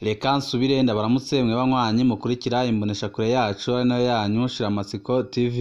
Reka nsubire ndabaramutse mwe banywanyi mukurikira imboneshakure yacu ari nayo yanyu Shiramatsiko TV.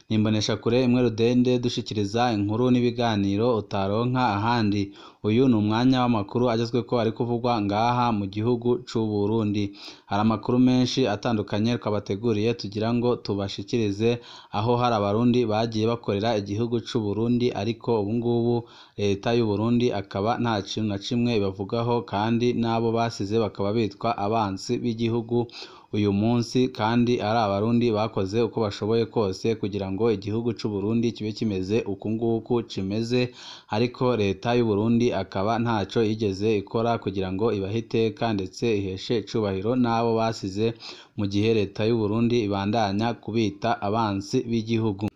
Ni imboneshakure imwe rudende dushikiriza inkuru n'ibiganiro utaronka ahandi. Uyu ni umwanya w'amakuru agezweko ari kuvugwa ngaha mu gihugu c'u Burundi. Hari amakuru menshi atandukanye twabateguriye tugira ngo tubashikirize, aho hari abarundi bagiye bakorera igihugu c'u Burundi ariko ubungubu leta y'u Burundi akaba nta kintu na kimwe ibavugaho, kandi n'abo basize bakaba bitwa abansi b'igihugu uyu munsi, kandi ari abarundi bakoze uko bashoboye kose kugira ngo igihugu c'u Burundi kibe kimeze uku nguku kimeze, ariko leta y'u Burundi akaba ntaco yigeze ikora kugira ngo ibahe iteka ndetse iheshe icubahiro n'abo basize, mu gihe leta y'u Burundi ibandanya kubita abansi b'igihugu.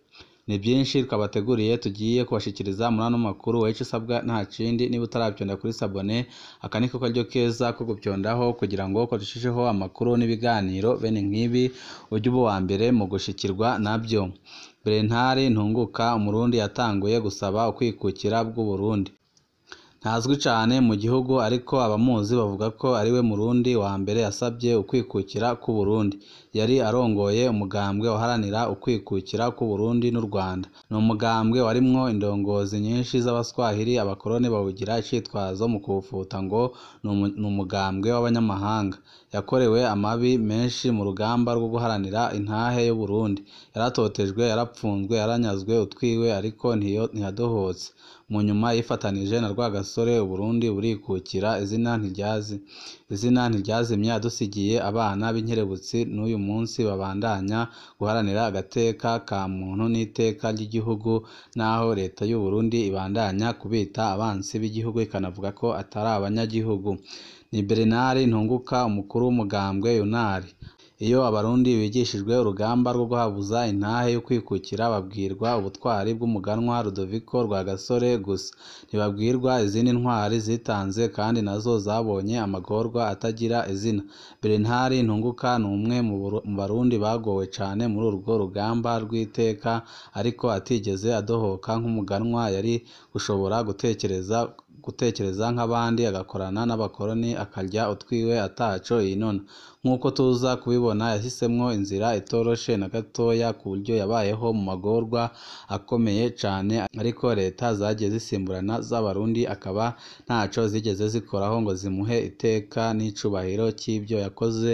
Ni byinshi twabateguriye tugiye kubashikiriza muri ano makuru. Wowe ico usabwa nta kindi, niba utaravyonda kuri sabone, aka niko karyo keza ko gupyondaho kugira ngo ko dushijeho amakuru n'ibiganiro bene nk'ibi ujye uba uwa mbere mu gushikirwa navyo. Bernard Ntunguka, umurundi yatanguye gusaba ukwikukira bw'Uburundi. Ntazwi cane mu gihugu, ariko abamuzi bavuga ko ariwe murundi wa mbere yasavye ukwikukira kw'Uburundi. Yari arongoye umugambwe waharanira ukwikukira kw'Uburundi n'u Rwanda. Ni umugambwe warimwo indongozi nyinshi z'abaswahili, abakoroni bawugira icitwazo mu kuwufuta ngo ni umugambwe w'abanyamahanga. Yakorewe amabi menshi mu rugamba rwo guharanira intahe y'Uburundi. Yaratotejwe, yarapfunzwe, yaranyazwe utwiwe, ariko ntiyadohotse. Mu nyuma yifatanije na Rwagasore, Uburundi burikukira. Izina ntiryazimye, adusigiye abana b'inkerebutsi n'uyu munsi babandanya guharanira agateka ka muntu n'iteka ry'igihugu, naho leta y'u Burundi ibandanya kubita abansi b'igihugu ikanavuga ko atari abanyagihugu. Ni Bernard Ntunguka, umukuru w'umugambwe Yunari. Iyo abarundi bigishijwe urugamba rwo guhabuza intahe y'ukwikukira, babwirwa ubutwari bw'umuganwa Rudoviko Rwagasore gusa, ntibabwirwa izindi ntwari zitanze kandi nazo zabonye amagorwa atagira izina. Bernard Ntunguka ni umwe mu barundi bagowe cane muri urwo rugamba rw'iteka, ariko atigeze adohoka nk'umuganwa. Yari gushobora gutekereza nk'abandi, agakorana n'abakoroni, akarya utwiwe ataco yinona. Nk'uko tuza kubibona, yahisemwo inzira itoroshe na gatoya, ku buryo yabayeho mu magorwa akomeye cane, ariko leta zagiye zisimburana z'abarundi akaba ntaco zigeze zikoraho ngo zimuhe iteka n'icubahiro c'ivyo yakoze.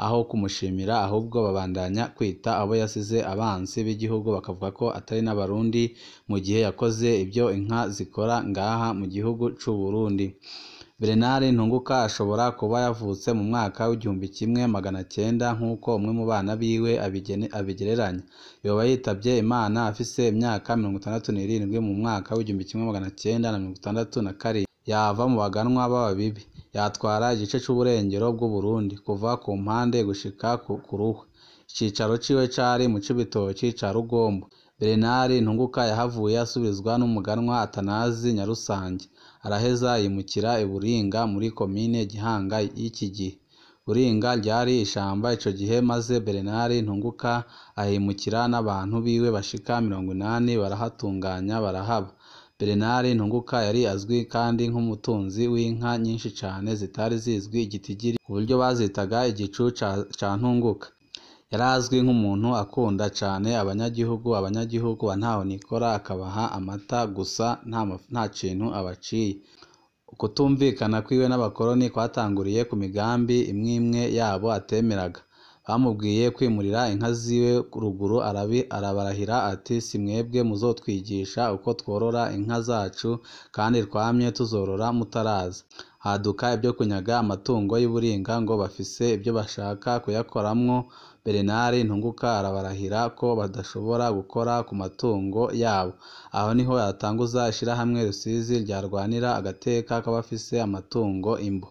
Aho kumushimira, ahubwo babandanya kwita abo yasize abansi b'igihugu, bakavuga ko atari n'abarundi, mu gihe yakoze ivyo inka zikora ngaha mu gihugu c'u Burundi. Bernard Ntunguka ashobora kuba yavutse mu mwaka w'1900, nk'uko umwe mu bana biwe abigereranya. Yoba yitavye Imana afise imyaka 67 mu mwaka w'1967. Yava mu baganwa b'ababibi. Yatwara igice c'uburengero bw'Uburundi, kuva ku Mpande gushika ku Ruhwa. Icicaro ciwe cari mu Cibitoki ca Rugombo. Bernard Ntunguka yahavuye asubizwa n'umuganwa Atanazi Nyarusange, araheza yimukira i Buringa muri komine Gihanga y'iki gihe. Buringa ryari ishamba ico gihe, maze Bernard Ntunguka ahimukira n'abantu biwe bashika 80, barahatunganya barahaba. Bernard Ntunguka yari azwi kandi nk'umutunzi w'inka nyinshi cane zitari zizwi igitigiri, ku buryo bazitaga igicu ca Ntunguka. Yari azwi nk'umuntu akunda cane abanyagihugu, abanyagihugu ba ntahonikora akabaha amata gusa nta kintu abaciye. Ukutumvikana kwiwe n'abakoroni kwatanguriye ku migambi imwimwe yabo atemeraga. Bamubwiye kwimurira inka ziwe ruguru, arabarahira ati: si mwebwe muzotwigisha uko tworora inka zacu, kandi twamye tuzorora mutaraza. Haduka ivyo kunyaga amatungo y'Iburinga ngo bafise ivyo bashaka kuyakoramwo. Bernard Ntunguka arabarahira ko badashobora gukora ku matungo yabo. Aho niho yatanguza ishirahamwe Rusizi ryarwanira agateka k'abafise amatungo imbo.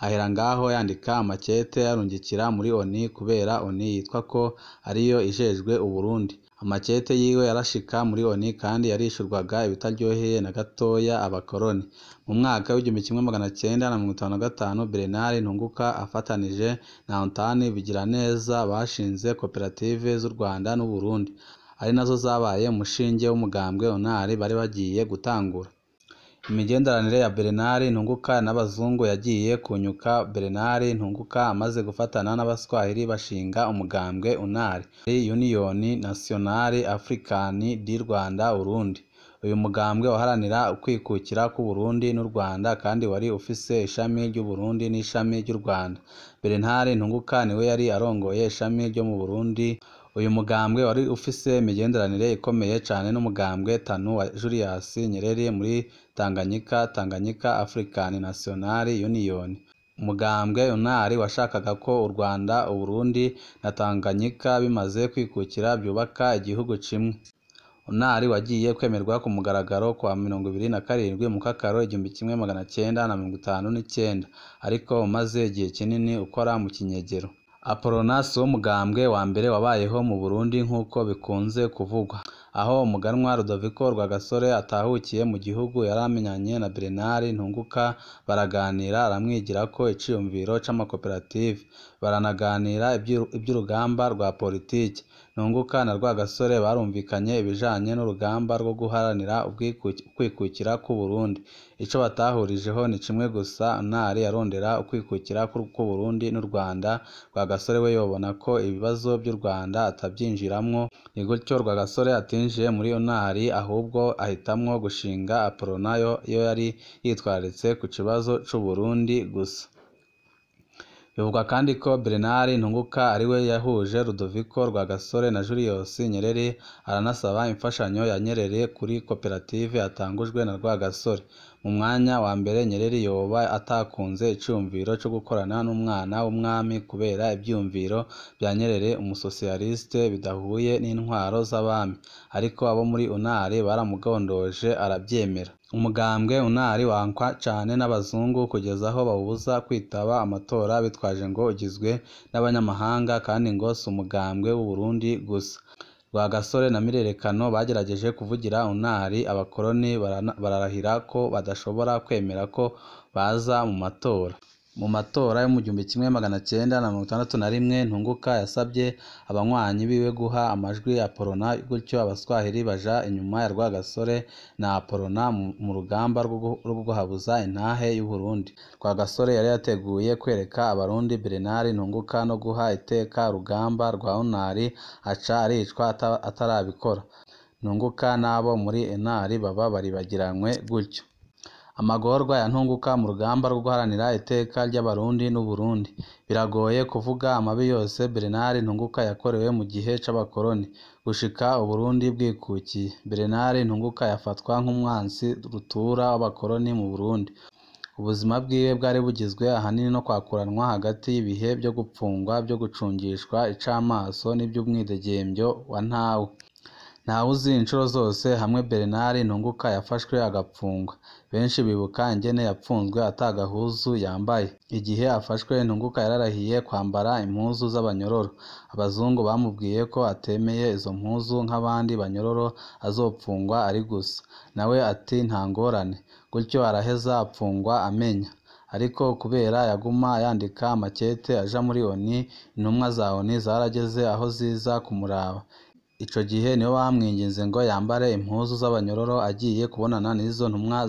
Ahera ngaho yandika amakete yarungikira muri ONU, kubera ONU yitwa ko ariyo ijejwe Uburundi. Amakete yiwe yarashika muri ONU kandi yarishurwaga ibitaryoheye na gatoya abakoroni. Mu mwaka w'1955, Bernard Ntunguka afatanije na Antoine Bigiraneza bashinze koperative z'u Rwanda n'Uburundi, ari nazo zabaye umushinge w'umugambwe Onari bari bagiye gutangura. Imigenderanire ya Bernard Ntunguka n'abazungu yagiye kunyuka Bernard Ntunguka amaze gufatana n'Abaswahili bashinga umugambwe UNAR, Union Nationale Africaine du Rwanda Urundi. Uyu mugambwe waharanira ukwikukira kw'Uburundi n'u Rwanda kandi wari ufise ishami ry'Uburundi n'ishami ry'u Rwanda. Bernard Ntunguka niwe yari arongoye ishami ryo mu Burundi. Uyu mugambwe wari ufise imigenderanire ikomeye cane n'umugambwe TANU wa Julius Nyerere muri Tanganyika, Tanganyika African National Union. Umugambwe UNAR washakaga ko u Rwanda, Uburundi na Tanganyika bimaze kwikukira vyubaka igihugu cimwe. UNAR wagiye kwemerwa ku mugaragaro kuwa 27 Mukakaro 1959, ariko umaze igihe kinini ukora mu kinyegero. Aprona si wo mugambwe wa mbere wabayeho mu Burundi nk'uko bikunze kuvugwa. Aho umuganwa Rudoviko Rwagasore atahukiye mu gihugu yaramenyanye na Bernard Ntunguka, baraganira aramwigirako iciyumviro c'amakoperative, baranaganira ivy'urugamba rwa politike. Ntunguka na Rwagasore barumvikanye ibijanye n'urugamba rwo guharanira ukwikukira kw'Uburundi. Ico batahurijeho ni cimwe gusa, UNAR yarondera ukwikukira kw'Uburundi n'u Rwanda, Rwagasore we yobona ko ibibazo vy'u Rwanda atavyinjiramwo. Ni gutyo Rwagasore atinjiye muri UNAR ahubwo ahitamwo gushinga Aprona yo yari yitwararitse ku kibazo c'Uburundi gusa. Bivugwa kandi ko Bernard Ntunguka ariwe yahuje Rudoviko Rwagasore na Julius Nyerere, aranasaba imfashanyo ya Nyerere kuri koperative yatangujwe na Rwagasore. Mu mwanya wa mbere Nyerere yoba atakunze iciyumviro co gukorana n'umwana w'umwami kubera ivyiyumviro vya Nyerere umusosiyaliste bidahuye n'intwaro z'abami, ariko abo muri UNAR baramugondoje aravyemera. Umugambwe UNAR wankwa cane n'abazungu kugeza aho bawubuza kwitaba amatora bitwaje ngo ugizwe n'abanyamahanga kandi ngo si umugambwe w'Uburundi gusa. Rwagasore na Mirerekano bagerageje kuvugira UNAR, abakoroni bararahira ko badashobora kwemera ko baza mu matora. Mu matora yo mu 1961, Ntunguka yasabye abanywanyi biwe guha amajwi Aprona, gutyo Abaswahili baja inyuma ya Rwagasore na Aprona mu rugamba rwo guhabuza intahe y'Uburundi. Rwagasore yari yateguye kwereka Abarundi Bernard Ntunguka no guha iteka urugamba rwa UNAR, aca aricwa atarabikora. Ntunguka n'abo muri UNAR baba baribagiranywe gutyo. Amagorwa ya Ntunguka mu rugamba rwo guharanira iteka ry'Abarundi n'Uburundi. Biragoye kuvuga amabi yose Bernard Ntunguka yakorewe mu gihe c'abakoroni gushika Uburundi bwikukiye. Bernard Ntunguka yafatwa nk'umwansi rutura w'abakoroni mu Burundi. Ubuzima bwiwe bwari bugizwe ahanini no kwakuranwa hagati y'ibihe vyo gupfungwa, vyo gucungishwa icamaso n'ivy'umwidegemvyo wa ntawe. Ntawuzi incuro zose hamwe Bernard Ntunguka yafashwe agapfungwa. Benshi bibuka ingene yapfunzwe ata gahuzu yambaye. Igihe afashwe Ntunguka yararahiye kwambara impuzu z'abanyororo. Abazungu bamubwiye ko atemeye izo mpuzu nk'abandi banyororo azopfungwa ari gusa. Nawe ati nta ngorane. Gutyo araheza apfungwa amenya. Ariko kubera yaguma yandika amakete aja muri ONU, intumwa za ONU zarageze aho ziza kumuraba. Ico gihe nibo bamwinginze ngo yambare impuzu z'abanyororo agiye kubonana n'izo ntumwa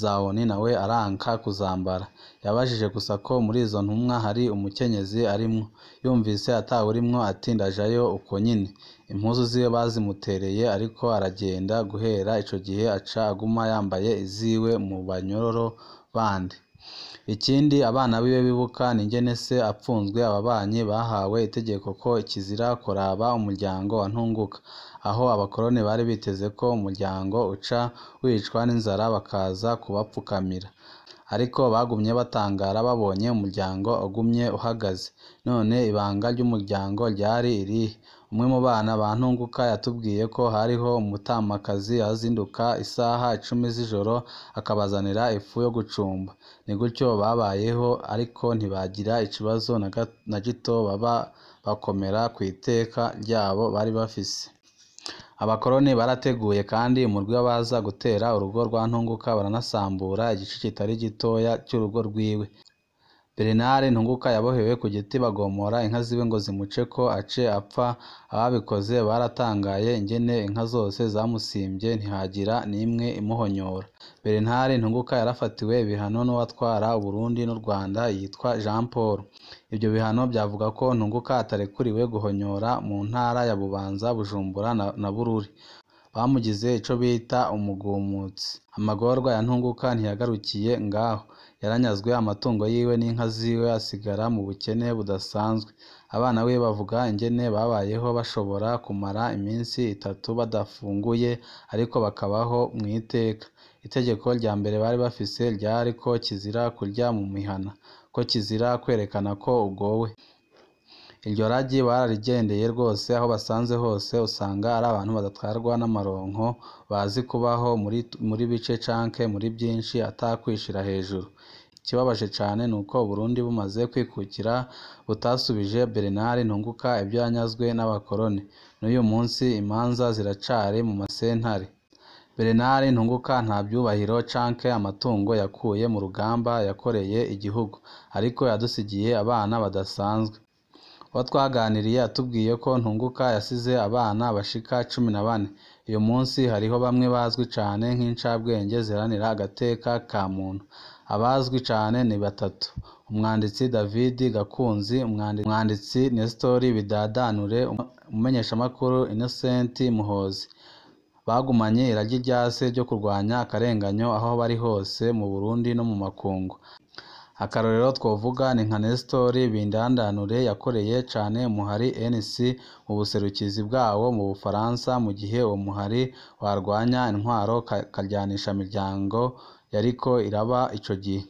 za ONU, nawe aranka kuzambara. Yabajije gusa ko muri izo ntumwa hari umukenyezi arimwo. Yumvise atawurimwo ati ndajayo uko nyene. Impuzu ziwe bazimutereye ariko aragenda. Guhera ico gihe aca aguma yambaye iziwe mu banyororo bandi. Ikindi abana biwe bibuka ni ingene se apfunzwe ababanyi bahawe itegeko ko kizira kuraba umuryango wa Ntunguka, aho abakoroni bari biteze ko umuryango uca wicwa n'inzara bakaza kubapfukamira. Ariko bagumye batangara babonye umuryango ugumye uhagaze. None ibanga ry'umuryango ryari irihe? Umwe mu bana ba Ntunguka yatubwiye ko hariho umutamakazi yazinduka isaha 10 z'ijoro akabazanira ifu yo gucumba. Ni gutyo babayeho, ariko ntibagira ikibazo na gito, baba bakomera kw'iteka ryabo bari bafise. Abakoroni barateguye kandi umurwi w'abaza gutera urugo rwa Ntunguka, baranasambura igice kitari gitoya c'urugo rwiwe. Bernard Ntunguka yabohewe ku giti bagomora inka ziwe ngo zimuceko ace apfa. Ababikoze baratangaye ingene inka zose zamusimvye ntihagira n'imwe imuhonyora. Bernard Ntunguka yarafatiwe ibihano n'uwatwara Uburundi n'u Rwanda yitwa Jean Paul. Ivyo bihano vyavuga ko Ntunguka atarekuriwe guhonyora mu ntara ya Bubanza, Bujumbura na Bururi. Bamugize ico bita umugumutsi. Amagorwa ya Ntunguka ntiyagarukiye ngaho. Yaranyazwe amatungo yiwe n'inka ziwe asigara mu bukene budasanzwe. Abana biwe bavuga ingene babayeho bashobora kumara iminsi 3 badafunguye ariko bakabaho mw'iteka. Itegeko rya mbere bari bafise ryari ko kizira kurya mu mihana, ko kizira kwerekana ko ugowe. Iryo ragi bararigendeye rwose, aho basanze hose usanga ari abantu badatwarwa n'amaronko, bazi kubaho muri bice canke muri byinshi atakwishira hejuru. Ikibabaje cane nuko Uburundi bumaze kwikukira butasubije Bernard Ntunguka ivyo yanyazwe n'abakoroni. N'uyu munsi imanza ziracari mu masentare. Bernard Ntunguka nta vyubahiro canke amatungo yakuye mu rugamba yakoreye igihugu, ariko yadusigiye abana badasanzwe. Uwo twaganiriye atubwiye ko Ntunguka yasize abana bashika 14. Uyu munsi hariho bamwe bazwi cane nk'incabwenge ziharanira agateka ka muntu. Abazwi cane ni batatu: umwanditsi David Gakunzi, umwanditsi Nestor Bidadanure, umumenyeshamakuru Innocent Muhozi. Bagumanye iragi rya se ryo kurwanya akarenganyo aho bari hose mu Burundi no mu makungu. Akarorero twovuga ni nka Nestor Bindandanure yakoreye cane umuhari NC mu buserukizi bwawo mu Bufaransa mu gihe uwo muhari warwanya intwaro karyanishamiryango yariko iraba ico gihe.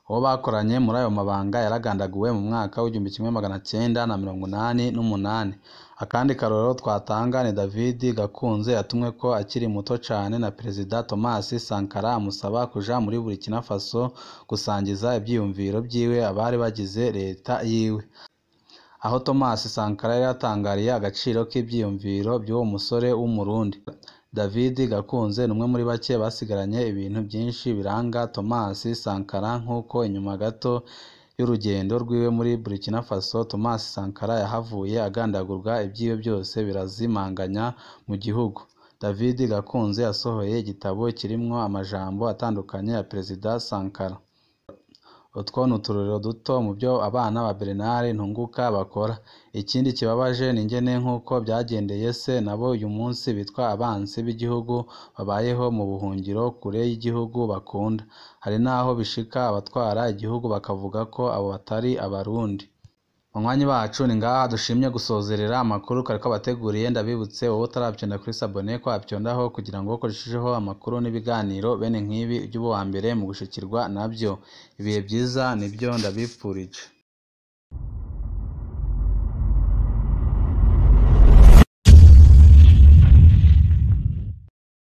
Uwo bakoranye muri ayo mabanga yaragandaguwe mu mwaka w'1988. Akandi karorero twatanga ni David Gakunze yatumwe ko akiri muto cane na Perezida Thomas Sankara amusaba kuja muri Burkina Faso gusangiza ivyiyumviro vyiwe abari bagize leta yiwe. Aho Thomas Sankara yari yatangariye agaciro k'ivyiyumviro vy'uwo musore w'Umurundi. David Gakunze ni umwe muri bake basigaranye ibintu vyinshi biranga Thomas Sankara, nk'uko inyuma gato y'urugendo rwiwe muri Burkina Faso Thomas Sankara yahavuye agandagurwa, ivyiwe vyose birazimanganya mu gihugu. David Gakunze yasohoye igitabo kirimwo amajambo atandukanye ya Perezida Sankara. Utwo ni uturorero duto mu vyo abana ba Bernard Ntunguka bakora. Ikindi kibabaje ni ingene nk'uko vyagendeye se, nabo uyu munsi bitwa abansi b'igihugu babayeho mu buhungiro kure y'igihugu bakunda. Hari n'aho bishika abatwara igihugu bakavuga ko abo batari Abarundi. Banywanyi bacu, ni ngaha dushimye gusozerera amakuru kare ko abateguriye. Ndabibutse wowe utaravyonda kuri sabone ko wavyondaho kugira ngo ukoreshejeho amakuru n'ibiganiro bene nk'ibi ujye uba uwa mbere mu gushikirwa navyo. Ibihe vyiza nivyo ndabipfurije.